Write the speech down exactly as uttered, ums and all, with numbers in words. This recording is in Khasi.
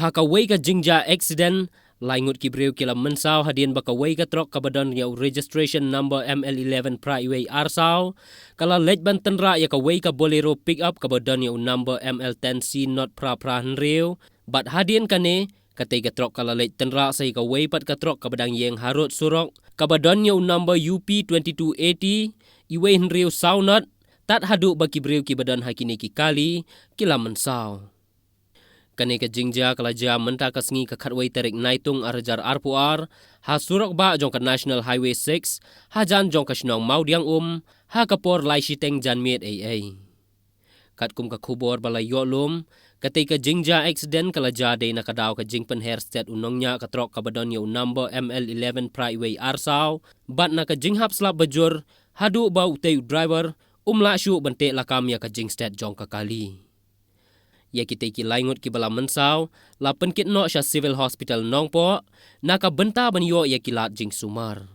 Ha kawei ka jingjia accident, lai ngut ki briew ki la mynsaw hadien ba kawei ka trok kaba don ïa u registration number M L eleven phra wei ar saw ka la leit ban tynrah ïa kawei ka Bolero pickup kaba don ïa u number M L ten C not phra phra hynriew. Bad hadien kane, katei ka trok ka la leit tynrah sa ïa kawei pat ka trok kaba dang ïeng harud surok kaba don ïa u number U P twenty two eighty, wei hynriew saw not, tad haduh ba ki briew kiba don ha kine ki kali ki la mynsaw. Kane ka jingjia ka la jia mynta ka sngi ka khatwei tarik Naitung ar hajar arphew ar, ha surok bah jong ka National Highway six, hajan jong ka shnong Mawdiangum, ha ka por lai shiteng janmiet ei ei. Katkum ka khubor ba la ïoh lum, katei ka jingjia accident ka la jia dei na ka daw ka jingpynher stet u nongñiah ka trok kaba don ïa u number M L eleven phra wei ar saw, bad na ka jinghap slap bajur, haduh ba utei u driver um lah shuh ban teh lakam ïa ka jingstet jong ka kali. Ïa kitei ki lai ngut kiba la mynsaw la pynkit noh sha Civil Hospital Nongpoh na ka bynta ban ïoh ïa ki lad jingsumar.